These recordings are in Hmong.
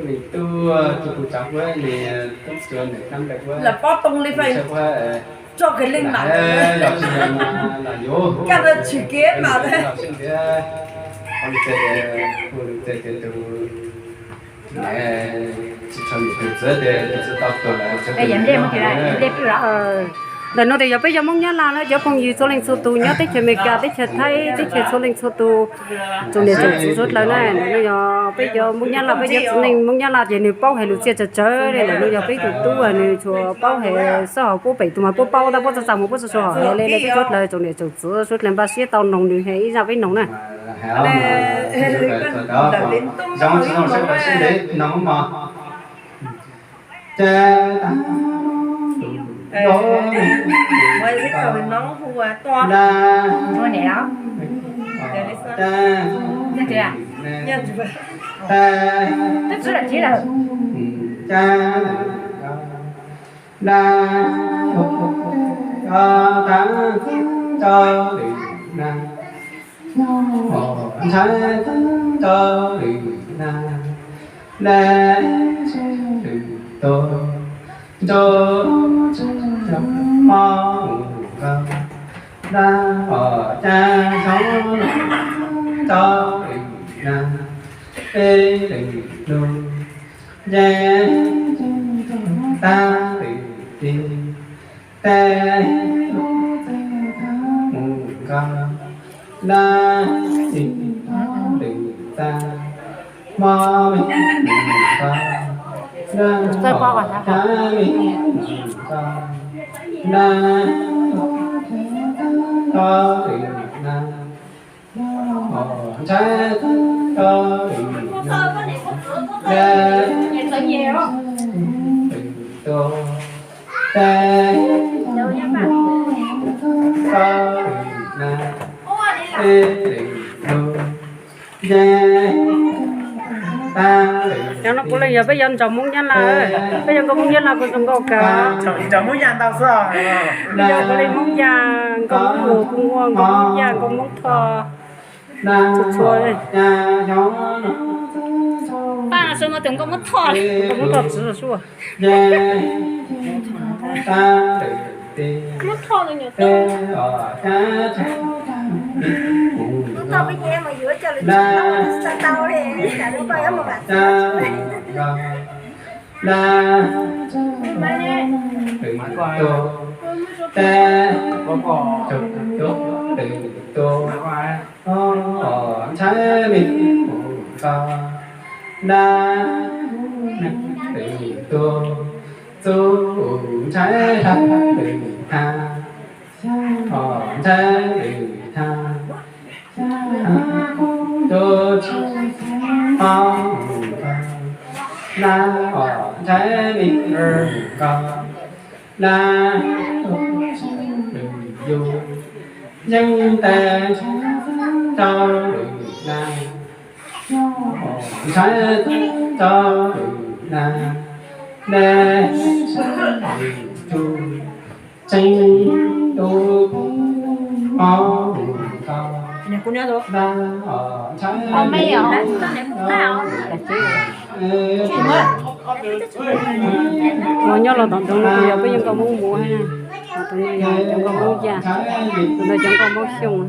Tub tug kuv tsav huab ne, tub tsuas nws kab nplawg huab, lawv pob too li fais, tso kev leej mam los tsis yog mas los yuav, kaj ntawd tshwm kev mas los sib ntiav, ua lus tias, ua lus tias tus tsis tshua tus txiv tias tus txiv tau tuag lawm, ntawm no tias yog peb cov Hmoob Nyab Laj na, cov phooj ywg txhua leej txhua tus nyob teb chaws Amelikas, teb chaws Thaib, teb chaws txhua leej txhua tus, tsoom niam tsoom txiv suav dlawg na, no yog peb cov Hmoob Nyab Laj, peb cov txiv neej Hmoob Nyab Laj ces nws paub hais lus txiaj tsawv tsawv li lawm, no yog peb tus tub nws tsuas paub hais xab hauv puab pem tus mas puab paub tab puab txaj txaj mus puab tsuas tsuas hais li lawm, peb suav dlawg tsoom niam tsoom txiv suav dlawg npaj siab tau noog nws hais ib zaj peb noog na. Ntshai txeeb rau lwm nag, dab tsi lwm tus, nrau tsi rau mob mus nkaus, dab os cab xyoob txeeb rau lwm nag, peb lwm lug, nce tag lwm tis, tes lub txij thab mus nkaus, dab tsi lwm txaj, mob me mus nkaus, dab os cab me mus nkaus, dab os cab txeeb rau lwm nag, ntshai txeeb rau lwm nag, dab tsi lwm tus, tes rau lwm nag, peb lwm lug, nce tag lwm tis. Cov no puav leej yog peb cov ntsaum Hmoob Nyab Laj, peb cov nkauj Hmoob Nyab Laj kuj zoo nkauj kawg. Ntsaum Hmoob Nyab Laj ntau xwb. Peb cov puav leej Hmoob Yaj, nkauj Hmoob Mus, nkauj Hmoob Yaj, nkauj Hmoob Thoj, txhua txhua. Paj no xwb mas tus nkauj Hmoob Thoj, nkauj Hmoob Thoj txwv xwb. Ntshai me mus nkaus, dab lwm tus, txub ntshai dab lwm nag, os ntshai lwm nag, nrau tsi mob mus nkaus, dab os ntshai me mus nkaus, dab tsi lwm yug, yeej tes ntshai txeeb rau lwm nag, ntshai txeeb rau lwm nag, dab tsi lwm tug, tseeb tus mob mus nkaus, dab os ntshai me mus nkaus. Nyob los tom ntsoov no kuj yog peb cov nkauj Hmoob Mus, tom no yog cov nkauj Hmoob Yaj, tom no cov nkauj Hmoob Xyooj.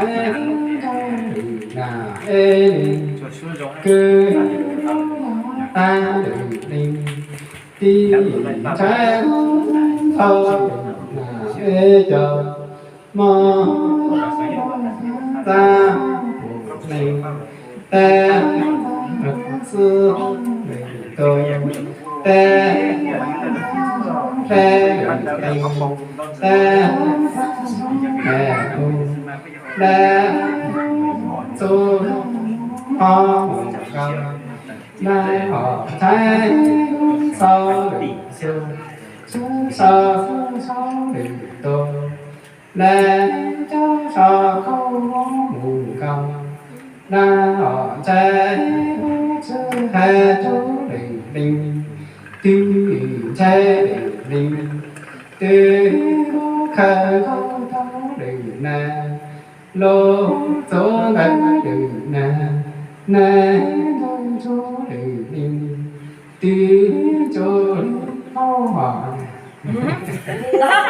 ntshai ntshai lwm nas eb li, kwv tag lwm li, tib ntshai tau lwm nas eb co, mo tag lwm li, tag xwb lwm tus, tag hle lwm li, tag hle u, tag txub ob mus ko, tag ho thaib xaub lwm xub, xaub xaub lwm tus, tag cov so khau mus ko, tag ho ntshai txwv hais tub lwm li, twb ntshai lwm li, twb khaws khaub tub lwm nas, lub txuv ntawd lwm nas, nas ntawd tub lwm li, twb tub li hauv hom.